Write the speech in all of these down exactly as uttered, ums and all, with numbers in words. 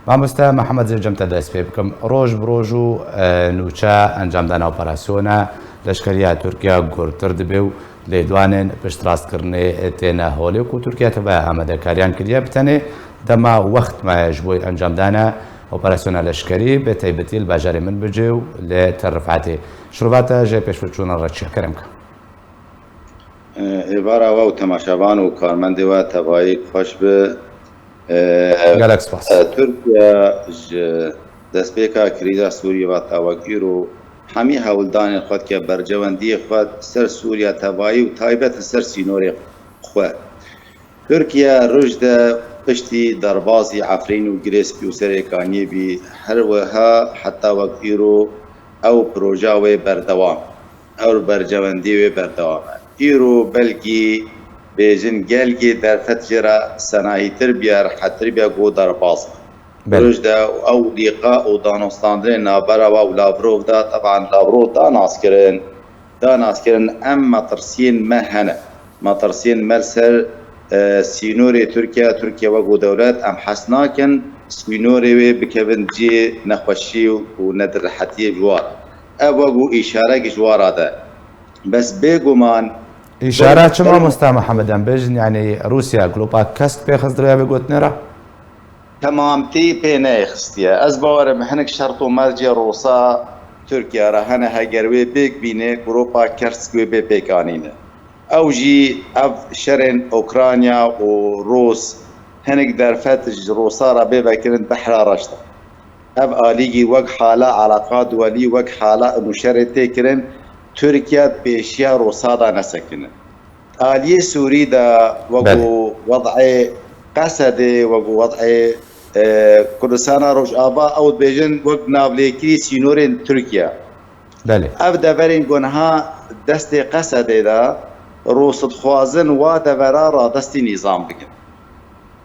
Mamoste Mihemed, zê cem te dest pê bikim. Roj bi roj û, e, nûçe encamdana operasyona leşkeriya Tirkiye gurtir dibe û lêdwanên piştrastkirinê têne holê ku Tirkiye tevaya amadekariyan kiriye, bi tenê dema wext maye ji bo encamdana operasyona leşkerî, bi taybetî li bajarê Minbicê û li Tel Rifatê. Şirova te ji pêşveçûna re çi ye? Kerem ke. Êvara we û temaşevan û karmendê we tevayî xweş be. Gelek spas. Tirkiye ji destpêka krîza Sûriyê ve ta wek îro hemî hewldanên xwe dike, berjewendiyê xwe ser Sûriye tevayî û taybet li ser sînorê xwe. Tirkiye roj de piştî derbazî Efrîn û Girê Spî û Serê Kaniyê bî, her wiha heta wek îro ew proja wê berdewam e. Ew berjewendî wê berdewam e. Îro belkî bêjin gelkî derfet jê re senahîtir bûye, rehettir bûye ku derbas be. Belê. Roj de ew lîqa û danûstandinên navbera we û Lavrov de, teban Lavrov da naskirin, da naskirin em metirsiyên me hene. Metirsiyên me li ser, e, sînorê Tirkiye, Tirkiye wek ku dewlet em hez nakin sînorê wê bikevin cihê nexweşî û nedirhetiyê ji wa re. Ev wek û îşarek ji wa re de. Bes bêguman Îşara çi, mamosta Mihemed, em bêjin, yanî Rûsya glopa kest pê xist di rêya vê gotinê re? Temamtî pê neyê xistiye. Ez bawer im hinek şert û mercê Rûsa Tirkiye re hene, heger wê pêk bîne, glopa kest wê bê pêkanîne. Ew jî ev şerên Ukrayna û Rûs hinek derfet ji Rûsa re bê vekirin behra reş de. Ev alîgî wek hala eleqa duwelî, wek hala nûşerê tê kirin, Tirkiye pêşiya Rûsa de nesekine. Aliyê Sûrî de wek Belê. û wed'ê Qesedê, wek û wed'ê, e, Kurdistana Rojava, ew dibêjin wek navlêkirî sînorên Tirkiye. Belê. Ev deverên ku niha destê Qesedê de, Rûs dixwazin wa devera radestî nîzam bikin.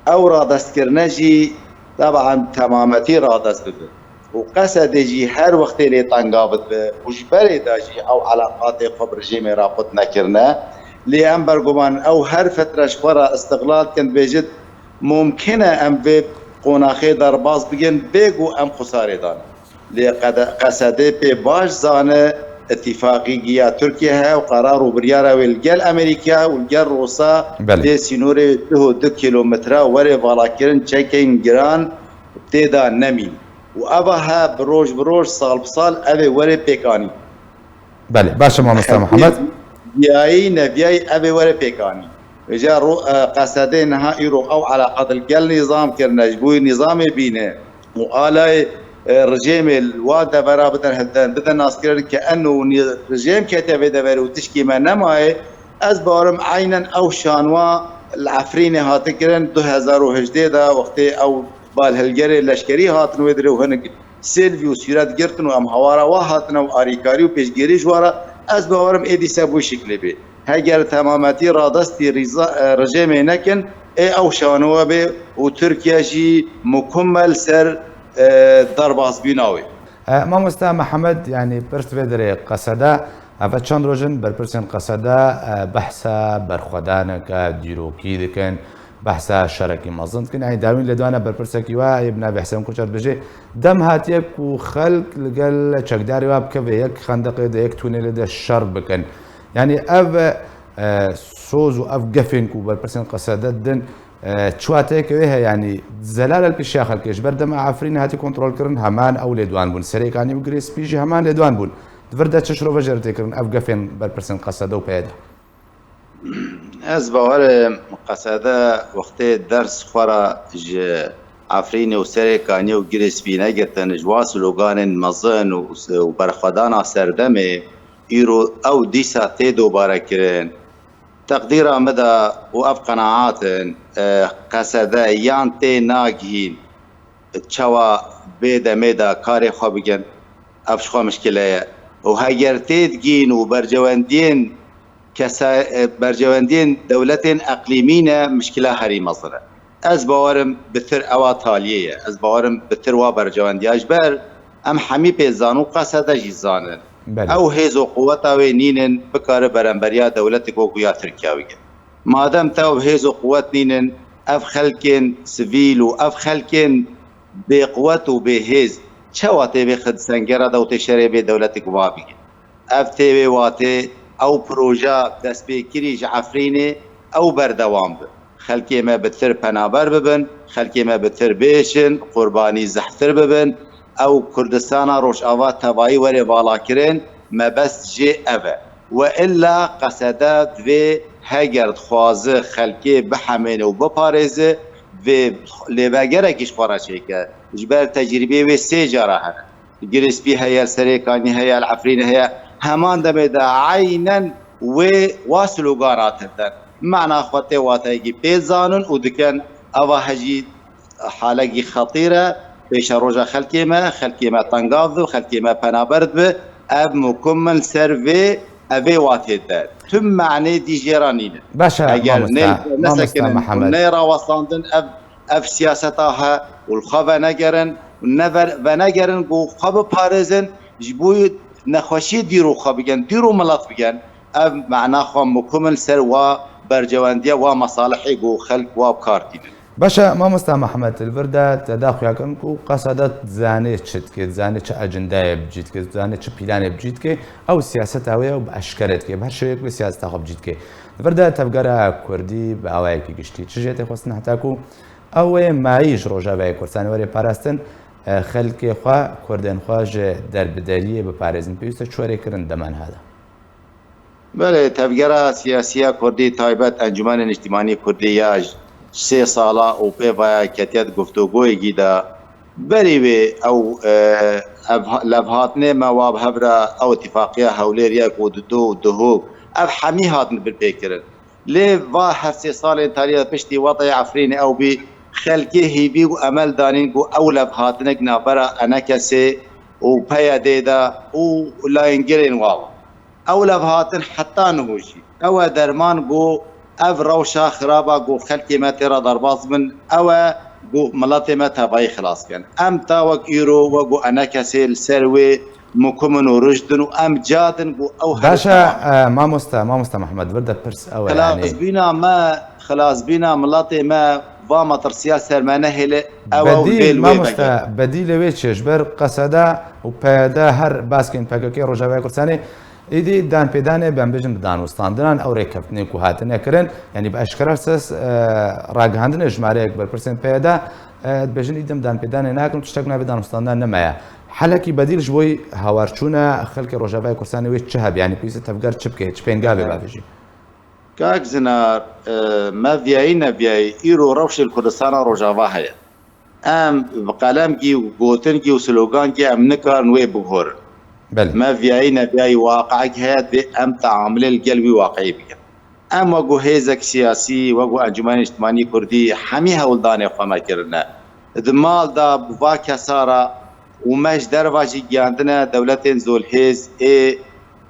Ew radestkirine jî, teban, temametî radest bibe. Û Qesedê jî her wextê lê tenga bidibe û ji berê de jî ew eleqatê xwe bi rejîmê re qut nekirine. Lê em berguman ew her fetre ji xwe re îstiqlal dikin, dibêjin, mumkin e em vê qonaxê derbas bikin, bê ku em xusarê dane. Lê Qede-, Qesedê pê baş zane îtîfaqî giya Tirkiye heye û qerar û biryara wê li gel Amerîka û li gel Rûsa Belê. tê sînorê duh û du kîlometre were valakirin çekên giran tê de nemîn. Û eva he bi roj bi roj, sal bi sal ev ê were pêkanîn. Belê, baş e, mamosta Mihemed. Diyayî, neviyayî ev ê were pêkanîn. Vêca ro-, e, Qesedê niha îro ew eleqat li gel nîzam kirine, ji bo nîzamê bîne û alayê, e, rejêmê li wa devera bidin, bidin naskirin ke eno nî-, rejêm ketiye vê deverê û tişkî me nemaye. Ez bawerim eynen ew şanwa li Efrînê hate kirin du hezar û hejdeh de, wextê ew balhilgerê leşkerî hatin wê dirê û hinek sêlvî û sûret girtin û em hawara wa hatine û arîkarî û pêşgirî ji wa re, ez bawerim ê dîse bi wî şiklê bê. Heger temametî radestî rîza-, e, rejêmê nekin, ê ew şanowe bê û Tirkiye jî mukummel ser, e, derbasbûna wê. E, mamosta Mihemed, yanî pirs vê dirê Qesede, eve çend roj in berpirsên Qesede, e, behsa berxwedaneke dîrokî dikin, behsa şerekî mezin dikin. Yanî dawîn lêdwana berpirsekî wa yê bi navê Hesen Koçer dibêje, dem hatiye ku xelk li gel çekdarê wa bikeve yek xendeqê de, yek tunelê de şer bikin. Yanî ev, e, soz û ev gefên ku berpirsên Qesede didin, e, çi wateyeke wê heye, yanî zelal li pêşiya xelkê, ji ber dema Efrînê hatî kontrolkirin, heman ew lêdwan bûn. Serê Kanî û Girê Spî jî heman lêdwan bûn. Di vir de çi şirove jê re tê kirin ev gefên berpirsên Qesede û PYD? Ez bawer im Qesede wextê ders xwe re ji Efrînê û Serê Kanî û Girê Spî negirtin, ji wan sloganên mezin û, û berxwedana serdemê îro ew dîsa tê dobare kirin. Teqdîra min de û ev qenaat in, e, Qesede yan tê nagihîn çawa vê demê de karê xwe bikin, ev ji xwe mişkile ye. Û heger tê digîn û bercewendiyên kesa-, e, bercewendiyên dewletên eqlîmî ne, mişkila herî mezin e. Ez bawerim bitir ewa taliyê ye. Ez bawerim bitir wa bercewendiya ji ber em hemî pê zan û Qesede jî zanin. Belê. Ew hêz û quweta wê nînin bikare beremberiya dewletek wekû ya Tirkiye bike. Madem te ew hêz û quwet nînin, ev xelkên sivîl û ev xelkên bêquwet û bêhêz çawa tê vê xid sengera de û tê şerê vê dewletik va bigin. Ev tê wê watê ew proja destpêkirî ji Efrînê ew berdewam bi. Xelkê me bi tir penaber bibin, xelkê me bi tir bêşin, qurbanî zehftir bibin. Ew Kurdistana Rojava tevayî were valakirin, mebest jê ev e. We illa qesede divê heger dixwazi xelkê bihemêne û biparêzi, divê lêvegerekî ji xwe re çêke. Ji ber tecrîbê wê sê cara hene. Girispî heye, li Serêkanî heye, li Efrînê heye. Heman demê de eynen wê wa slogan hatin der. Mana xwe tê wateyekî pê zanin û dikin. Eva hejî halekî xetîr e. Pêşeroja xelkê me, xelkê me tengav dibe, xelkê me penaber dibe. Ev mukim in li ser vê, ev ê watê de. Tim manê dî jê re nîne. Baş e, Eger mamoste, nê-, mamoste nesekinin û Mihemed. Neyrawestandin ev, ev siyaseta he û li xwe venegerin, never-, venegerin ku xwe biparêzin, ji bo nexweşiyê dîro xwe bigen, dîro milet bigen. Ev mana xwe mukim in li ser wa berjewendiya, wa mesalihê ku xelk wa bi kar tînin. Baş e, mamosta Mihemed, li vir de te daxuya kirin ku qesede dizanê çi dike, dizanê çi ecendayê bi cî dike, dizanê çi planê bi cî dike, ew siyaseta wê ye û bi eşkere dike, bi her şêwek wê siyaseta xwe bi cî dike. Li vir de tevgera kurdî bi awayekî giştî çi jê tê xwestin heta ku ew ê mayî ji Rojavayê Kurdistanê were parastin, e, xelkê xwe, kurdên xwe ji derbideriyê biparêzin, pêwîst e çi were kirin di demên ha de? Belê, tevgera siyasî ya kurdî, taybet Encûmenê Niştimanî Kurdî ya ji sê sala û pê vaya ketiye di guftûgoyekî de, berî wê ew, e, ev, levhatinê me wa bi hev re ew îtifaqiya Hewlêr yek û du û du û du, ev hemî hatin binpêkirin. Lê va her sê salên tarî de piştî wateyê Efrînê ew bî, xelkê hîvî û emel danîn ku ew levhatinek navbera ENKSê û PYDê de û layîngirên wa bû. Ew levhatin heta niho jî. Ew e derman ku ev rewşa xiraba ku xelkê me tê re derbas bin, ew e ku miletê me tevayî xilas kin. Em ta wek îro, wek ku ENKSê li ser wê mukim in û rijd in û em cad in ku ew herî Baş e, temam. E, mamoste, mamoste Mihemed, vir de pirs ew e, yanî Xilasbîna me, xilasbîna miletê me va metirsiya ser me nehêle, ew ew Bedîl, lê li wê mamoste, vegere. Bedîlê wê çi ye? Ji ber qesede û PYD her baskên PKK Rojavayê Kurdistanê, êdî danpêdanê, ben bêjin bi danûstandinan, ew rêkeftinên ku hatine kirin, yanî bi eşkere ses, e, ragihandinê jimareyek berpirsên PYD, e, dibêjin, îdim danpêdanê nakin, tiştek navê danûstandinan nemaye. Helekî bedîl ji bo hawarçûna xelkê Rojavayê Kurdistanê wê çi hebe? Yanî pêwîst e tevger çi bike, çi pêngavê Hı. bavêjî? Kak Zinar, e, me viyayî neviyayî îro rewşê li Kurdistana Rojava heye. Em bi qelemkî û gotinkî û slogangî em nikarin wê biguhorin. Belê. Me viyayî neviyayî waqiekî heye, divê em teamilê li gel wî waqiî bikin. Em wek ku hêzek siyasî, wek ku Encûmenê Niştimanî Kurdî hemî hewldanê xwe me kirine. Di mal de bi va kesa re û me ji derva jî giyandine dewletên zolhêz ê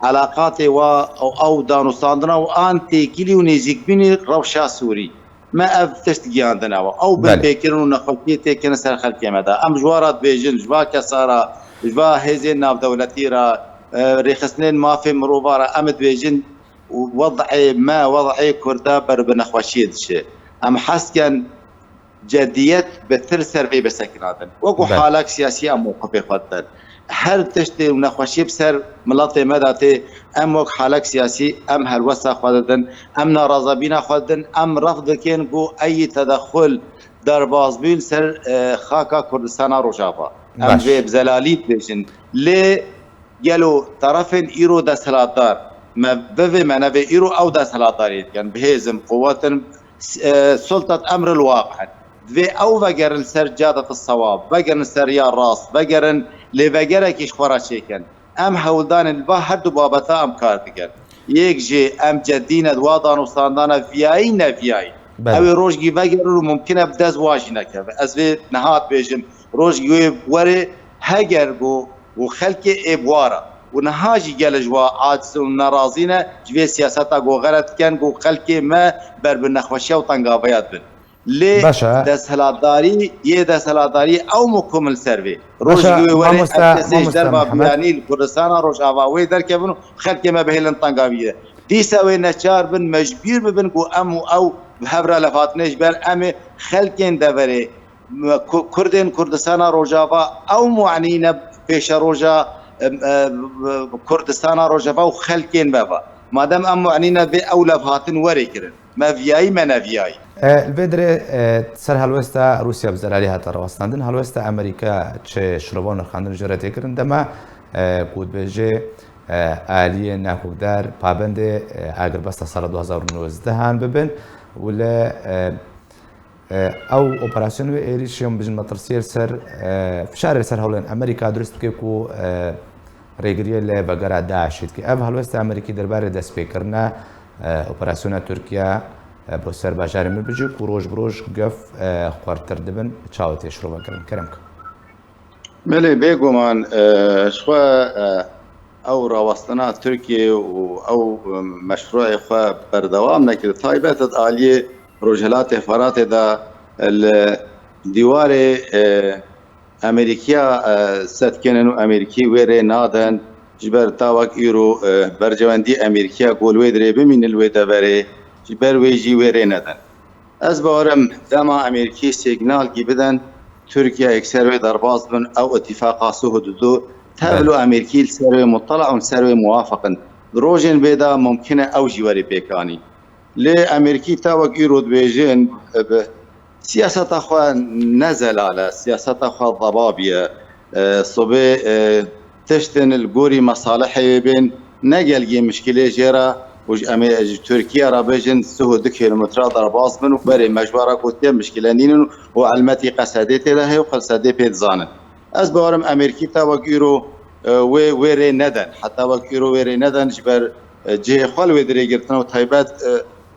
elaqatê wa û ew danûstandina û an têkilî û nêzîkbûnî rewşa Sûrî. Me ev tişt giyandine we. Ew Belê. binpêkirin û nexweşiyê têkirin ser xelkê me de. Em ji wan re dibêjin, ji va kesa re, ji va hêzên navdewletî re, e, rêxistinên mafê mirova re em dibêjin, û wed'ê me, wed'ê Kurda ber bi nexweşiyê diçe. Em hez dikin cediyet bi tir ser vê bisekinandin. Wekî Belê. halek siyasî em mewqifê xwe didin. Her tiştê û nexweşiyê bi ser miletê me de tê, em wek halek siyasî em helwesta xwe didin, em narazebîna xwe didin, em ref dikin ku eyî tedexul, derbazbûn ser, e, xaka Kurdistana Rojava. Em Baş. vê bi zelalî dibêjin. Lê gelo terefên îro desthilatdar, me bivê me nevê îro ew desthilatdariyê dikin, bi hêz in, bi quwet in, e, sultet emril waqi in. Divê ew vegerin ser cadet sewab, vegerin ser riya rast, vegerin lêvegerekî ji xwe re çêkin. Em hewldanên li va her du babeta em kar dikin. Yek jî em cedî ne di wa danûstandana viyayî neviyayî. Belê. Ew ê rojgî vegerin û mumkin e bi dest wa jî nekeve. Ez vê niha dibêjim, rojgî wê were heger ku, ku xelkê ê bi wa re. Û niha jî gelek ji wa aciz in û nerazî ne ji vê siyaseta ku xelet dikin ku xelkê me ber bi nexweşiya û tengaveya dibin. Lê Baş e. desthilatdarî, yê desthilatdarî ew mukim li ser vê. Baş e, Rojgî wê were mamoste, ev kesê ji mamoste derva Mihemed. biyanî li Kurdistana Rojava wê derkevin û xelkê me bihêlin tengaviyê. Dîsa wê neçar bin, mecbûr bibin ku em û ew bi hev re levhatinê ji ber em ê xelkên deverê Ku-, Kurdên Kurdistana Rojava ew muenî ne pêşeroja, em, e, Kurdistana Rojava û xelkên me ve. Madem em muenî ne vê ew levhatin werê kirin. Me viyayî, me neviyayî. E, li vê dirê, e, ser helwesta Rûsya bi zelalî hate rawestandin. Helwesta Amerîka çi şirova û nirxandin jê re tê kirin. Dema, e, ku dibêje, e, aliyê navdar pabendê, e, agirbesta sala du hazar û nozdehan bibin û li, e, e, ew operasyon wê êrîşê hûn bijin metirsiyê li ser, e, fişarê li ser hewlên Amerîka dirust bike ku, e, rêgiriyê li vegera DAIŞê dike. Ev helwesta Amerîkî derbarê destpêkirina, e, operasyona Tirkiye, e, bo ser bajarê Minbicê ku roj bi roj gef, e, xwertir dibin, çawa tê şirovekirin? Kerem ke. Belê, bêguman, e, ji xwe, e, ew rawestina Tirkiyê û ew, e, meşruê xwe berdewam nekir. Taybet di aliyê Rojhilatê Feratê de, e, li dîwarê, e, Amerîkiya, e, setkenin û Amerîkî wê rê nadin. Ji ber tawek îro, e, berjewendî Amerîkiya ku li wê dirê bimînin li wê deverê, ji ber wê jî wê rê nedin. Ez bawerim dema Amerîkî sîgnalkî bidin, Tirkiye yekser wê derbas bin, ew îtîfaqa Suhud du, tevlo Amerîkî li ser wê mutela û li ser wê muwafiq in. Di rojên bê de mumkin e ew jî werê pêkanî. Lê Amerîkî tawek îro dibêjin, bi siyaseta xwe ne zelal e, siyaseta xwe debabî ye. E, sibê, e, tiştin li gorî mesalihê wê bên, ne gelgê mişkilê jê re û ji Ame-, ji Tirkiye re bêjin sih û du kilometre derbas bin û berê me ji we re gotiye mişkile nînin û elmetî qesedê tê de heye û qesedê pê dizanin. Ez bawerim Amerîkî tawek îro, e, wê, wê rê neden. Heta wek îro wê rê neden ji ber, e, cihê xwe li wê dirê girtin û taybet, e,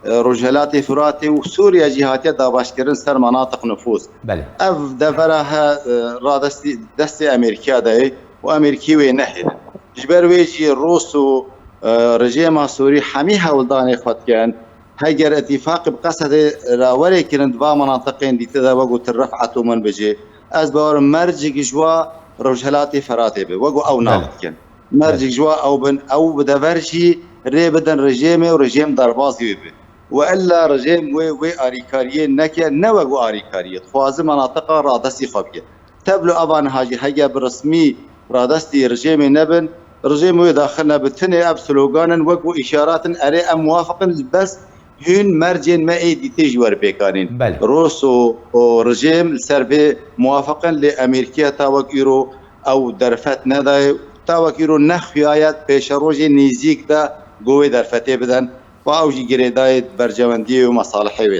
e, Rojhelatê Firatê û Sûriye jî hatiye dabeşkirin ser menatiq nifûs. Belê. Ev devera he, e, radestî, destê Amerîkiya de ye û Amerîkî wê nehêlin. Ji ber wê jî Rûs û, e, rejêma Sûrî hemî hewldanê xwe dikin. Heger îtîfaqê bi Qesedê re werê kirin di va menatiqên dîtî de wek gotin Ref'et û Minbicê. Ez bawerim mercik ji wa Rojhelatê Feratê be, wek ew nav Belê. dikin. Mercik ji wa ew bin, ew bi dever jî rê bidin rejêmê û rejêm derbazî wê be. Û illa rejêm wê, wê arîkariyê neke, ne wek arîkariyê. Dixwaze menatiqa radestî xwe bike. Tevlo eva niha jî hege bi resmî radestî rejêmê nebin, rejêm wê daxil nebe. Tenê ev slogan in, wek û îşarat in, erê em muwafiq in, bes hûn mercên me ê dîtê jî werê pêkanîn. Belê. Rûs û, û rejêm li ser vê muwafiq in, lê Amerîkiya ta wek îro ew derfet nedaye. Ta wek îro nexuyaye pêşerojê nêzîk de ku wê derfetê bidin. Wa ew jî girêdayê berjewendiyê û mesalihê wê.